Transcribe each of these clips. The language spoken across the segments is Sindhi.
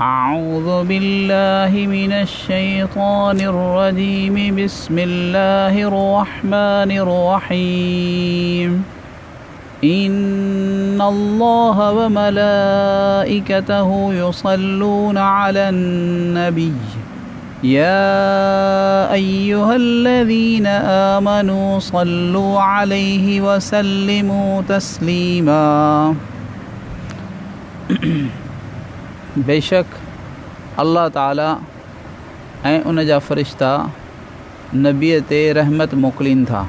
أعوذ بالله من الشيطان الرجيم بسم الله الرحمن الرحيم إن الله وملائكته يصلون على النبي يا أيها الذين آمنوا صلوا عليه وسلموا تسليما. بيشڪ الله تعالي ۽ ان جا فرشتا نبيء تي رحمت موڪلين ٿا.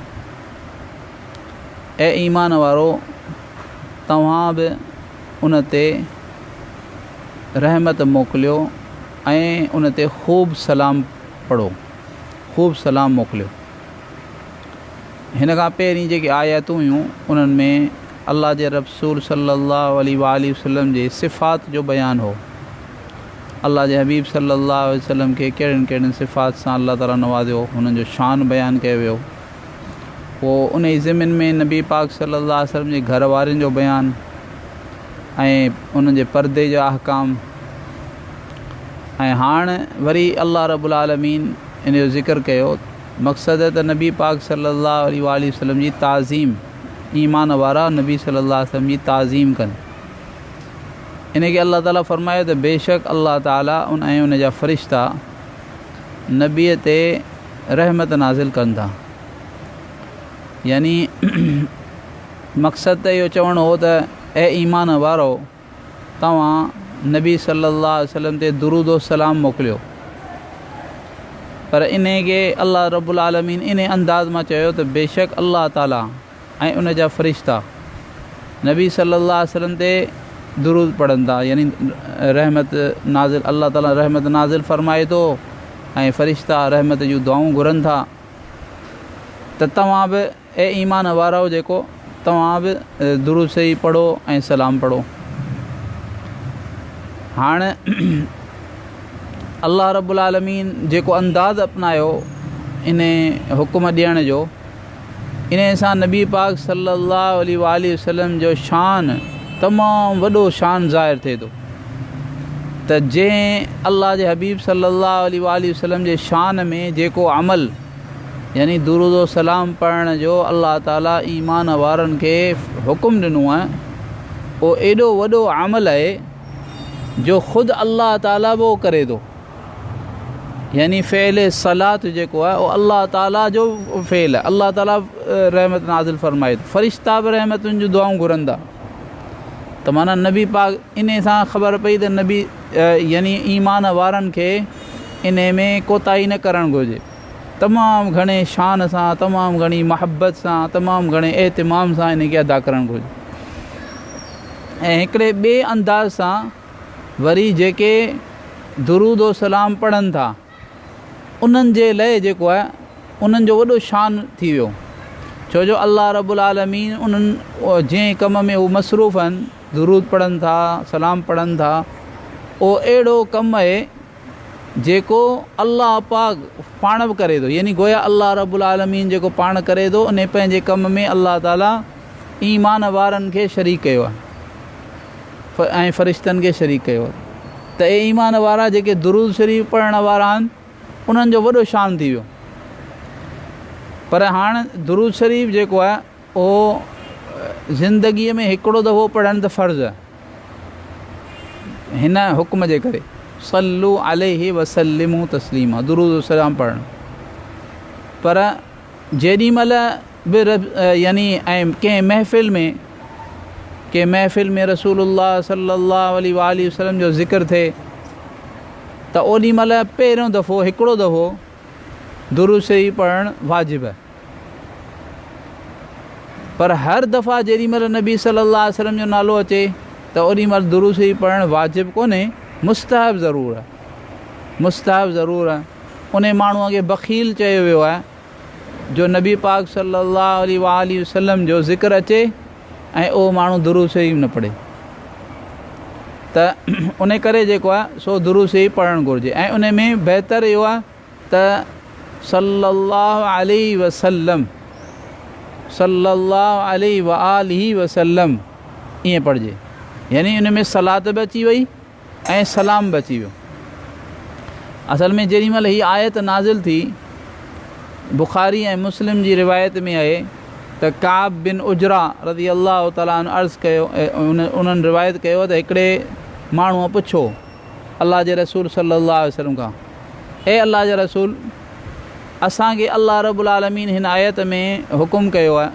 اي ايمان وارو! توهان به ان تي رحمت موڪليو ۽ ان تي خوب سلام پڙهو، خوب سلام موڪليو. هن کان پهرين جيڪي آيتون هيون انهن ۾ الله جي رسول صلي الله عليه واٰله وسلم جي صفات جو بيان هو. الله جي حبيب صلي الله عليه وسلم کي ڪهڙين ڪهڙين صفات سان الله تعالي نوازيو، هنن جو شان بيان ڪيو ويو. پوء انهي ضمن ۾ نبي پاڪ صلي الله عليه وسلم جي گهر وارين جو بيان ۽ انهن جي پردي جا احڪام ۽ هاڻ وري الله رب العالمين ان جو ذڪر ڪيو. مقصد ته نبي پاڪ صلي الله عليه واٰله وسلم جي تعظيم، ايمان وارا نبي صلي الله عليه وسلم جي تعظيم ڪن. ان کي الله تعالي فرمايو ته بيشڪ الله تعالي ان ۽ ان جا فرشتا نبي تي رحمت نازل ڪن ٿا. يعني مقصد ته اهو چوڻ هو ته اي ايمان وارو! توهان نبي صلي الله عليه وسلم تي درود و سلام موڪليو پر انهي کي الله رب العالمين انهي انداز مان چيو ته بيشڪ الله تعالي ۽ ان جا فرشتا نبي صلي الله عليه وسلم تي درود پڙهن ٿا يعني رحمت نازل الله تعالي رحمت نازل فرمائي ٿو ۽ فرشتا رحمت جون دعائون گهرن ٿا ته توهان به اي ايمان وارؤ! جيڪو توهان به درود شريف پڙهو ۽ سلام پڙهو. هاڻ الله رب العالمين جيڪو انداز اپنايو ان حڪم ڏيڻ جو ان سان نبي پاڪ صلي الله عليه واٰله وسلم جو شان تمام وڏو شان ظاهر ٿئي ٿو ته جنهن الله جي حبيب صلي الله عليه واٰله وسلم جي شان ۾ جيڪو عمل يعني درود و سلام پڙهڻ جو الله تعالي ايمان وارن کي حڪم ڏنو آهي اهو ايڏو وڏو عمل آهي جو خود الله تعالي به اهو ڪري ٿو يعني فعل صلات جيڪو آهي اهو الله تعالي جو فعل آهي الله تعالي رحمت نازل فرمائي ٿو فرشتا به رحمتن جون دعائون گهرن ٿا ته معنيٰ نبي پاڪ ان سان خبر پئي ته نبي يعني ايمان وارن کي ان ۾ ڪوتاهي نه ڪرڻ گهرجي تمام گهڻي شان سان، تمام گهڻي محبت سان، تمام گهڻي اهتمام سان ان کي ادا ڪرڻ گهرجي. ۽ هڪڙي ٻئي انداز سان وري جيڪي درود و سلام پڙهن ٿا انهن جي لئه جيڪو آهي انهن جو وڏو شان ٿي ويو ڇو جو الله رب العالمين انهن جنهن ڪم ۾ هو مصروف آهن درود پڙهن ٿا سلام پڙهن ٿا اهو اهڙو ڪم آهي جيڪو الله پاڪ پاڻ به ڪري ٿو يعني گويا الله رب العالمين جيڪو پاڻ ڪري ٿو انهي پنهنجي ڪم ۾ الله تعالي ايمان وارن کي شريڪ ڪيو آهي ۽ فرشتن کي شريڪ ڪيو آهي ته اي ايمان وارا جيڪي درود شريف پڙهڻ وارا آهن انهن جو وڏو شان ٿي ويو پر هاڻ درود شريف جيڪو آهي اهو زندگيء ۾ هڪڙو دفعو پڙهڻ ته فرض آهي هن حڪم جي ڪري صلو عليه وسلموا تسليما درود السلام پڙهڻ پر جيڏي مهل به يعني ۽ ڪنهن محفل ۾ ڪنهن محفل ۾ رسول الله صلي الله عليه واٰله وسلم جو ذڪر ٿئي ته اوڏي مهل پهريون دفعو هڪڙو دفعو درود شريف پڙهڻ واجب آهي پر هر دفعا جيڏي مهل نبي صلي الله عليه وسلم جو نالو اچي ته اوڏي مهل درود شريف پڙهڻ واجب ڪونهي، مستحب ضرور آهي. مستحب ضرور آهي. انهي ماڻهوء کي بخيل چيو ويو آهي جو نبي پاڪ صلي الله عليه واٰله وسلم جو ذڪر اچي ۽ اهو ماڻهو درود شريف نه پڙهي ته ان ڪري جيڪو آهي سو درود شريف پڙهڻ گهرجي ۽ ان ۾ بهتر اهو آهي ته صلّي الله عليه وسلّم صلّي الله عليه واٰله وسلّم ائين پڙهجي يعني ان ۾ صلات به اچي وئي ۽ سلام به اچي ويو. اصل ۾ جيڏي مهل هي آيت نازل ٿي، بخاري ۽ مسلم جي روايت ۾ آهي ته ڪعب بن عجره رضي الله تعالٰي عنه عرض ڪيو، انهن روايت ڪيو ته هڪڙي ماڻهوء پڇيو الله جي رسول صلي الله عليه وسلم کان، اي الله جا رسول! اسان کي الله رب العالمين هن آيت ۾ حڪم ڪيو آهي،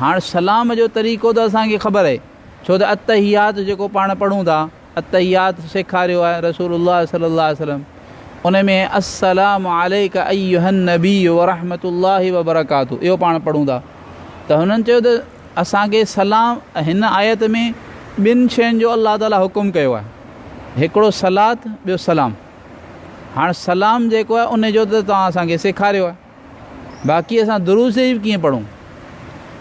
هاڻ سلام جو طريقو ته اسان کي خبر آهي، ڇو ته التحيات جيڪو پاڻ پڙهون ٿا، التحيات سيکاريو آهي رسول الله صلي الله عليه وسلم، ان ۾ السلام عليک ايها النبي ورحمة الله وبرڪاته اهو پاڻ پڙهون ٿا ته هنن چيو ته اسان کي سلام هن آيت ۾ ٻن شين جو الله تعالي حڪم ڪيو آهي، هڪڙو صلات ٻيو سلام. هاڻ سلام جيڪو آهي ان جو ته توهان اسان کي سيکاريو آهي، باقي اسان درود شريف ڪيئن پڙهون؟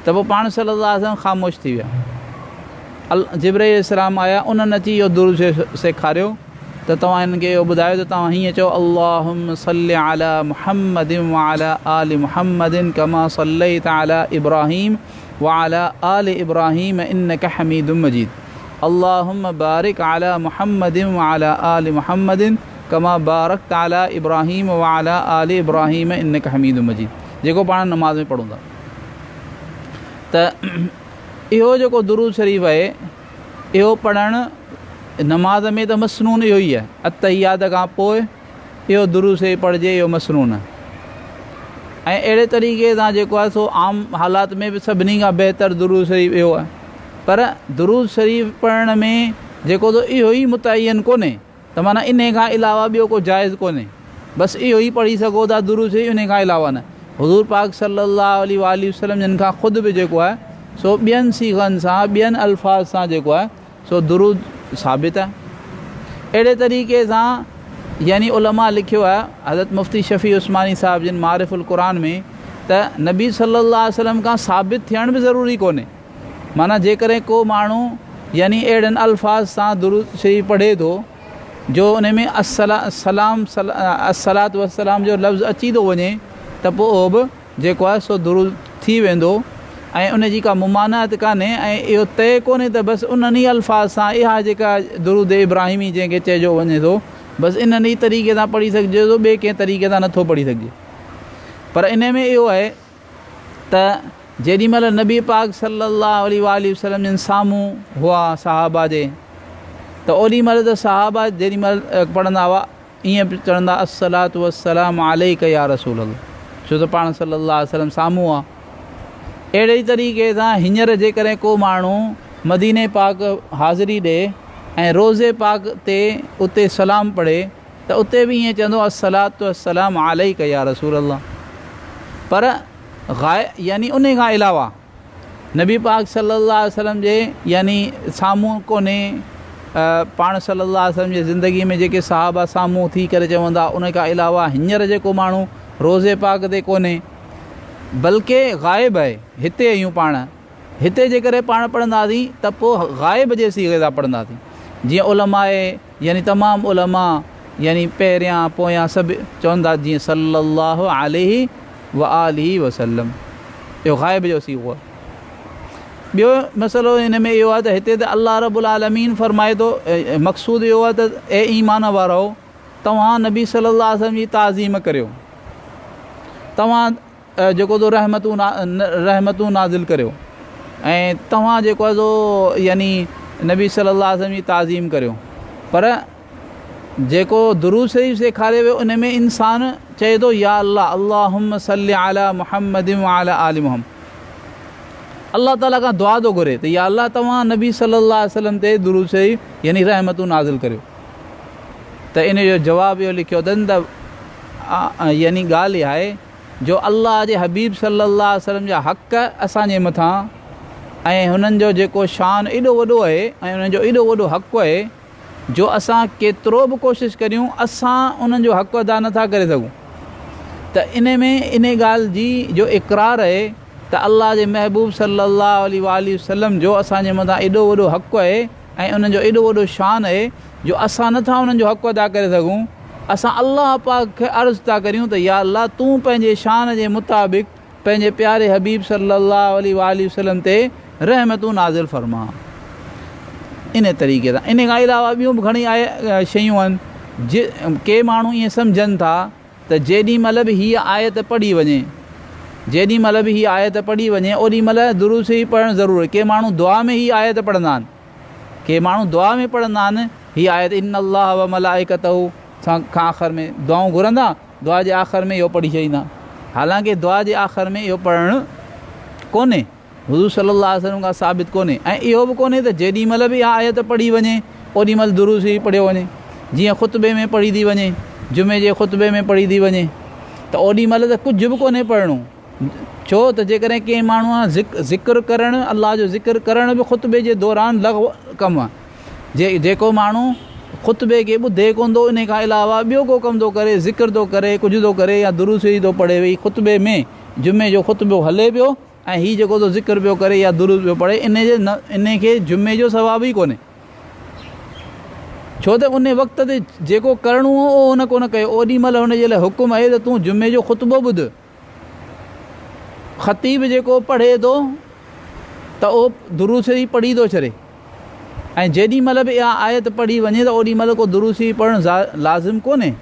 ته پوء پاڻ صلي الله عليه وسلم خاموش ٿي ويا. جبرائيل عليه السلام آيا، انهن اچي اهو درود شريف سيکاريو ته توهان هنن کي اهو ٻڌايو ته توهان هيئن چئو، اللهم صل علي محمد وعلي آل محمد ڪما صليت علي ابراهيم وعلي آل ابراهيم انڪ حميد مجيد اللهم بارڪ علي محمد وعلي آل محمد ڪما بارڪت علي ابراهيم وعلي آل ابراهيم انڪ حميد مجيد جيڪو پاڻ نماز ۾ پڙهون ٿا. ته اهو جيڪو درود شريف آهي اهو پڙهڻ نماز ۾ ته مسنون اهو ئي آهي، التحيات کان پوء اهو درود شريف پڙهجي اهو مسنون آهي. ۽ اهڙي طريقي سان جيڪو آهي سو عام حالات ۾ به سڀني کان بهتر درود شريف اهو آهي. پر درود شريف پڙهڻ ۾ جيڪو ته اهو ئي متعين ڪونهي ته معنيٰ انهي کان علاوه ٻيو ڪو جائز ڪونهي، بس اهو ئي پڙهي سگهو ٿا درود شريف، انهي کان علاوه نه. حضور پاڪ صلي الله عليه واٰله وسلم جن کان خود به جيڪو آهي سو ٻين صيغن سان ٻين الفاظ سان جيڪو آهي سو درود ثابت آهي. اهڙي طريقي سان يعني علماء لکيو آهي حضرت مفتي شفيع عثماني صاحب جن معارف القرآن ۾ ته نبي صلي الله عليه وسلم کان ثابت ٿيڻ به ضروري ڪونهي، معنيٰ جيڪڏهن ڪو ماڻهو يعني اهڙن الفاظ سان درود شريف پڙهي ٿو جو ان ۾ السلام الصلوة والسلام جو لفظ اچي ٿو وڃي ته پوء اهو به جيڪو آهي سو درود ٿي ويندو ۽ ان جي ڪا ممانعت ڪانهي ۽ اهو طئي ڪونهي ته بس انهن ئي الفاظ سان اها جيڪا درود ابراهيمي جنهن کي چئجو وڃي ٿو بس انهن ئي طريقي سان پڙهي سگهجي ٿو، ٻئي ڪنهن طريقي سان نٿو پڙهي سگهجي. پر انهي ۾ اهو آهي ته جيڏي مهل نبي پاڪ صلي الله عليه واٰله وسلم جن سامهون هئا صحابه جي ته اوڏي مهل ته صحابه جيڏي مهل پڙهندا هئا ائين به چوندا الصلوة والسلام عليڪ يا رسول الله، ڇو ته پاڻ صلي الله عليه وسلم سامهون آ. اهڙي ئي طريقي سان هينئر جيڪڏهن ڪو ماڻهو مديني پاڪ حاضري ڏئي ۽ روضي پاڪ تي اتي سلام پڙهي ته اتي به ائين چوندو الصلوة والسلام عليڪ يا رسول الله. پر غائب يعني انهي کان علاوه نبي پاڪ صلي الله عليه وسلم جي يعني سامهون ڪونهي، پاڻ صلي الله عليه وسلم جي زندگي ۾ جيڪي صحابه سامهون ٿي ڪري چوندا ان کان علاوه هينئر جيڪو ماڻهو روضي پاڪ تي ڪونهي بلڪه غائب آهي، هتي آهيون پاڻ، هتي جيڪڏهن پاڻ پڙهنداسين ته پوء غائب جي صيغي سان پڙهنداسين، جيئن علماء يعني تمام علماء يعني پهريان پويان سڀ چوندا جيئن صلي الله عليه وآله وسلم، اهو غائب جو صيغو آهي. ٻيو مسئلو ان ۾ اهو آهي ته هتي ته الله رب العالمين فرمائي ٿو، مقصود اهو آهي ته اي ايمان وارؤ توهان نبي صلي الله عليه وسلم جي تعظيم ڪريو، توهان جيڪو تو رحمتون نازل ڪريو ۽ توهان جيڪو آهي سو يعني نبي صلي الله عليه وسلم جي تعظيم ڪريو. پر جيڪو درود شريف سيکاريو ويو ان ۾ انسان چئي ٿو يا الله اللهم صل علي محمد وعلي آل محمد، الله تعالي کان دعا ٿو گهري ته يا الله توهان نبي صلي الله عليه وسلم تي درود شريف يعني رحمتون نازل ڪريو. ته ان جو جواب اهو لکيو اٿن ته يعني ڳالهه اها آهي جو الله جي حبيب صلي الله عليه وسلم جا حق اسان جي مٿان ۽ هنن جو جيڪو شان ايڏو وڏو آهي ۽ انهن جو ايڏو وڏو حق آهي جو اسان ڪيترو به ڪوشش ڪريون اسان انهن جو حق ادا نٿا ڪري سگهون. ته ان ۾ ان ڳالهه جي جو اقرار آهي ته الله جي محبوب صلي الله عليه واٰله وسلم جو اسان جي مٿان ايڏو وڏو حق آهي ۽ انهن جو ايڏو وڏو شان آهي جو اسان نٿا انهن جو حق ادا ڪري سگهون. اسان الله پاڪ کي عرض ٿا ڪريون ته يا الله تون پنهنجي شان جي مطابق پنهنجي پياري حبيب صلي الله عليه واٰله وسلم تي رحمتون نازل فرما. ان طريقي سان ان کان علاوه ٻيون به گهڻي آهي شيون آهن. جي ڪي ماڻهو ائين سمجهن ٿا ته جيڏي مهل به هيء آيت پڙهي وڃي، جيڏي مهل به هيء آيت پڙهي وڃي اوڏي مهل درود شريف پڙهڻ ضرور آهي. ڪي ماڻهو دعا ۾ هيء آيت پڙهندا آهن، ڪي ماڻهو دعا ۾ پڙهندا آهن هيء آيت ان الله وملائڪته سان کان آخر ۾ دعائون گهرندا، دعا جي آخر ۾ اهو پڙهي ڇڏيندا. حالانڪه دعا جي آخر ۾ اهو پڙهڻ ڪونهي، حضور صلي الله عليه وسلم کان ثابت ڪونهي ۽ اهو به ڪونهي ته جيڏي مهل به اها آيت پڙهي وڃي اوڏي مهل درود شريف پڙهيو وڃي، جيئن خطبي ۾ پڙهي ٿي وڃي، جمعي جي خطبي ۾ پڙهي ٿي وڃي ته اوڏي مهل ته ڪجهه به ڪونهي پڙهڻو. ڇو ته جيڪڏهن ڪنهن ماڻهوء ذڪر ڪرڻ، الله جو ذڪر ڪرڻ به خطبي جي دوران لغو ڪم آهي. جيڪو ماڻهو خطبي کي ٻڌي ڪونه ٿو ان کان علاوه ٻيو ڪو ڪم ٿو ڪري، ذڪر ٿو ڪري، ڪجهه ٿو ڪري يا درود شريف ٿو پڙهي ويهي خطبي ۾ جمعي جو خطبو هلي پيو ۽ هي جيڪو ٿو ذڪر پيو ڪري يا درود پيو پڙهي ان جي نه ان کي جمعي جو ثواب ئي ڪونهي، ڇو ته ان وقت تي جيڪو ڪرڻو هو اهو هن ڪونه ڪيو. اوڏي مهل هن جي لاء حڪم آهي ته تون جمعي جو خطبو ٻڌ. خطيب جيڪو پڙهي ٿو ته اهو درود شريف پڙهي ٿو ڇڏي ۽ جيڏي مهل به اها آيت پڙهي وڃي ته اوڏي مهل ڪو درود شريف پڙهڻ لازم ڪونهي.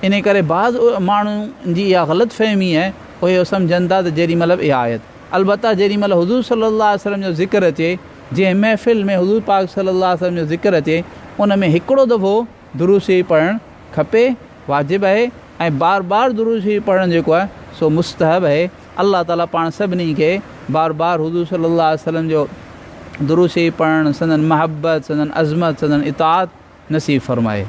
ان ڪري بعض ماڻهن جي اها غلط فهمي آهي، اهي اهو سمجهن ٿا ته جيڏي مهل به اها آيت، البته جيڏي مهل حضور صلي الله عليه وسلم جو ذڪر اچي، جنهن محفل ۾ حضور پاڪ صلي الله عليه وسلم جو ذڪر اچي، ان ۾ هڪڙو دفعو درود شريف پڙهڻ کپي، واجب آهي ۽ بار بار درود شريف پڙهڻ جيڪو آهي سو مستحب آهي. الله تعالي پاڻ سڀني کي بار بار حضور صلي الله عليه وسلم جو درود شريف پڙهڻ، سندن محبت، سندن عظمت، سندن اطاعت نصيب فرمائي.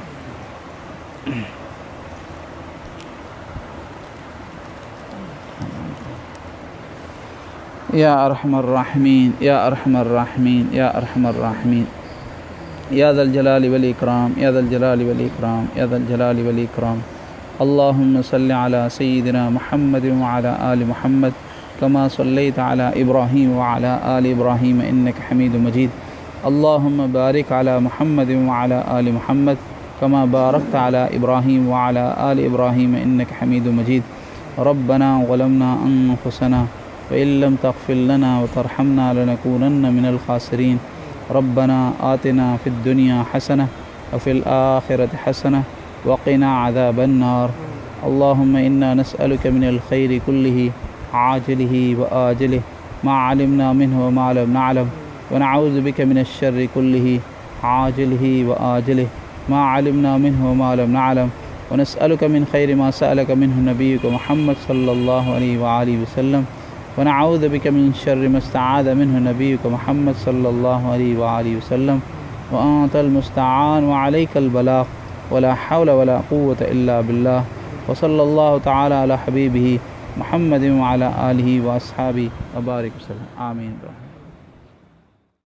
يا ارحم الراحمين يا ارحم الراحمين يا ارحم الراحمين يا ذا الجلال والاكرام يا ذا الجلال والاكرام يا ذا الجلال والاكرام اللهم صل على سيدنا محمد وعلى آل محمد كما صليت على إبراهيم وعلى آل إبراهيم إنك حميد مجيد اللهم بارك على محمد وعلى آل محمد كما باركت على إبراهيم وعلى آل إبراهيم إنك حميد مجيد ربنا ظلمنا أنفسنا وإن لم تغفر لنا وترحمنا لنكونن من الخاسرين ربنا آتنا في الدنيا حسنة وفي الآخرة حسنة وقنا عذاب النار اللهم إنا نسألك من الخير كله عاجله وآجله ما علمنا منه وما لم نعلم ونعوذ بك من الشر كله عاجله وآجله ما علمنا منه وما لم نعلم ونسألك من خير ما سألك منه نبيك محمد صلى الله عليه وآله وسلم ونعوذ بك من شر ما استعاذ منه نبيك محمد صلى الله عليه وآله وسلم وأنت المستعان وعليك البلاغ ولا حول ولا قوة إلا بالله وصلى الله تعالى على حبيبه محمد وعلى آله وأصحابه وبارك وسلم آمين.